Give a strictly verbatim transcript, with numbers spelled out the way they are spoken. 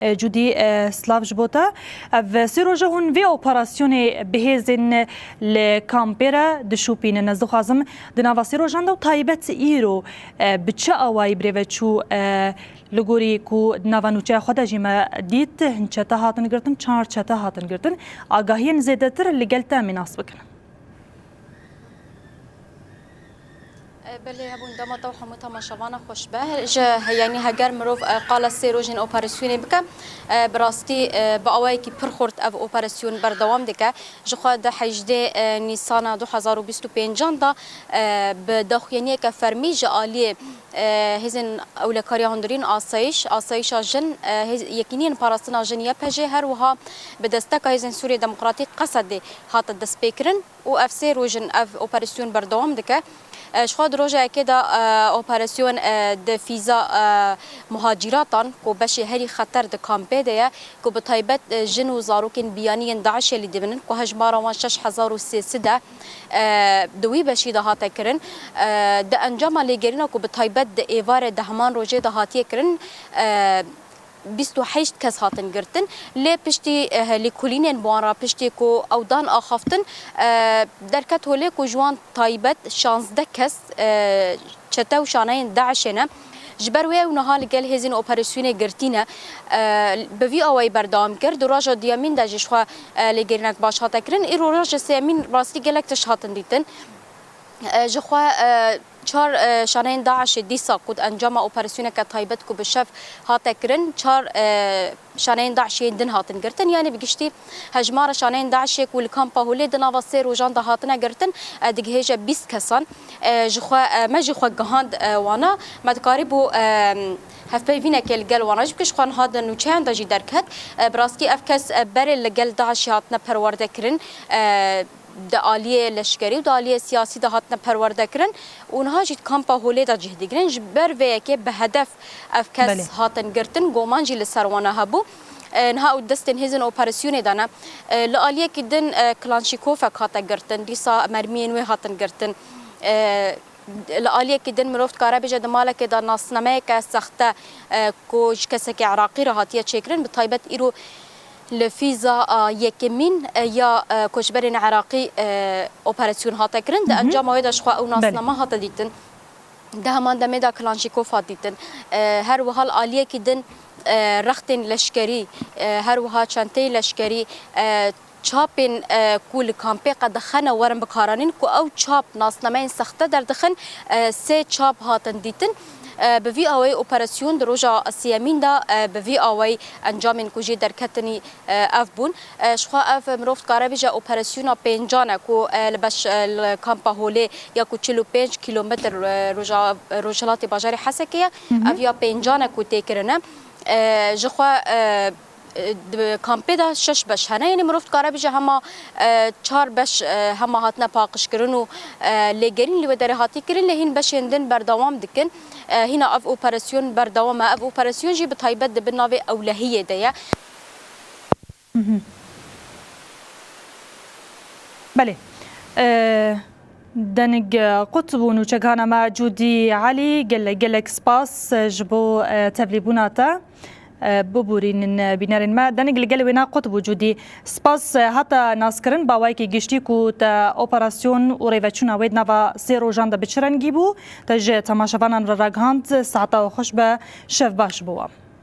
Cudî, e, silav ji bo te. Ev sê roja hûn vê operasyonê bihêzên li kampê re dişopînin. Ez dixwazim di nava sê rojan de û taybet îro, e, bi çi awayî birêve çû, e, li gorî ku di nava nûçeya xwe de jî me dît, hin çete hatin girtin, çar çete hatin girtin. Agahiyên zêdetir li gel te em ê nas bikin. E, belê, hebûn dema te û hemû temaşevana xweş be. Ji, yanî heger mirov, e, qala sê rojên operasyonê bike, e, bi rastî, e, bi awayekî pir xurt ev operasyon berdewam dike. Ji xwe di hejdê, e, Nîsana du hezar û bîst û pêncan de, e, bi daxuyaniyeke fermî ji aliyê, e, Hêzên Ewlekariya Hundirîn Asayîş, Asayîşa Jin, e, hêz-, Yekîniyên Parastina Jin, Y P J, her wiha bi desteka Hêzên Sûriyê Demokratîk, Qesedê, hate destpêkirin. Û ev sê roj in ev operasyon berdewam dike. E, ji xwe di roja yekê de, e, operasyon, e, di fîza, e, muhaciratan ku beşê herî xeter di kampê de ye, ku bi taybet, e, jin û zarokên biyanî yên DAIŞê lê dibinin, ku hejmara wan şeş hezar û sê sed e, e, di wî beşî de hate kirin. E, di encama lêgerîna ku bi taybet di êvarê di heman rojê de hatiye kirin, e, bîst û heşt kes hatin girtin. Lê piştî, eh, lêkolînên bi wan re, piştî ku ew dan axaftin, eh, derket holê ku ji wan taybet şazdeh kes, eh, çete û şaneyên DAIŞê ne. Ji ber wê ew niha li gel hêzên operasyonê girtî ne. Eh, bi vî awayî berdewam kir. Di roja duyemîn de jî ji xwe, eh, lêgerînek baş hate kirin. Îro roja sêyemîn rastî gelek tişt hatin dîtin. E, ji xwe, e, çar, e, şaneyên DAIŞê dîsa ku di encama operasyoneke taybet ku bi şev hate kirin, çar, e, şaneyên DAIŞê yên din hatin girtin. Yanî bi giştî hejmara şaneyên DAIŞê ku li kampa Holê di nava sê rojan de hatine girtin, e, digihêje bîst kesan. E, ji xwe, e, me jî xwe gihand, e, wana. Me dikarîbû, e, hevpeyvînekê li gel wana jî bike. Ji xwe niha di nûçeyan de jî derket. E, bi rastî ev kes, e, berê li gel DAIŞê hatine perwerde kirin. E, di aliyê leşkerî û di aliyê siyasî de hatine perwerde kirin û niha jî di kampa Holê de cih digirin. Ji ber vê yekê bi hedef ev kes Belê. hatin girtin, goman jî li ser wana hebû. E, niha ew destên hêzên operasyonê de ne. E, li aliyekî din, e, Klanşîkofek hate girtin, dîsa mermiyên wê hatin girtin. E, li aliyekî din mirov dikare bêje di malekê de nasnameyeke sexte, e, ku ji kesekî Iraqî re hatiye çêkirin, bi taybet îro li fîza a yekemîn, e, ya, e, koçberên Iraqî, e, operasyon hate kirin. Di Hı hı. encama wê de ji xwe ew Belê. nasname hate dîtin. Di heman demê de Klanşîkov hat dîtin. E, her wiha li aliyekî din, e, rextên leşkerî, e, her wiha çenteyê leşkerî, e, çapên, e, ku li kampê qedixene werin bikaranîn, ku ew çap nasnameyên sexte derdixin, e, sê çap hatin dîtin. E, bi vî awayî operasyon di roja sêyemîn de, e, bi vî awayî encamên ku jê derketinî, e, ev bûn. E, ji xwe ev mirov dikare bêje operasyona pêncan e ku, e, li beş, e, li kampa Holê ya ku çil û pênc kîlometr, e, roja, rojhilatê bajarê Hesekê ye. Hı hı. Ev ya pêncan e ku tê kirine. E, ji xwe, e, e, di kampê de şeş beş hene. Yanî mirov dikare bêje hema, e, çar beş, e, hema hatine paqijkirin û, e, lêgerîn li wê derê hatî kirin, lê hîn beşên din berdewam dikin. E, hîna ev operasyon berdewam e. Ev operasyon jî bi taybet di bin navê ewlehiyê de ye. Mhm. Belê. E, Denig Qutb û nûçegihana me Cûdî Elî, gelek, gelek spas ji bo, e, tevlîbûna te. E, biborînin, e, bînerên me. Denig li gel wêna Qutb û Cûdî. Spas, e, hata naskirin, bi awayekî giştî ku te operasyon û rêveçûna wê di nava sê rojan de bi çi rengî bû, te ji temaşevanan re ragihand. Saeta we xweş be, şev baş bo we.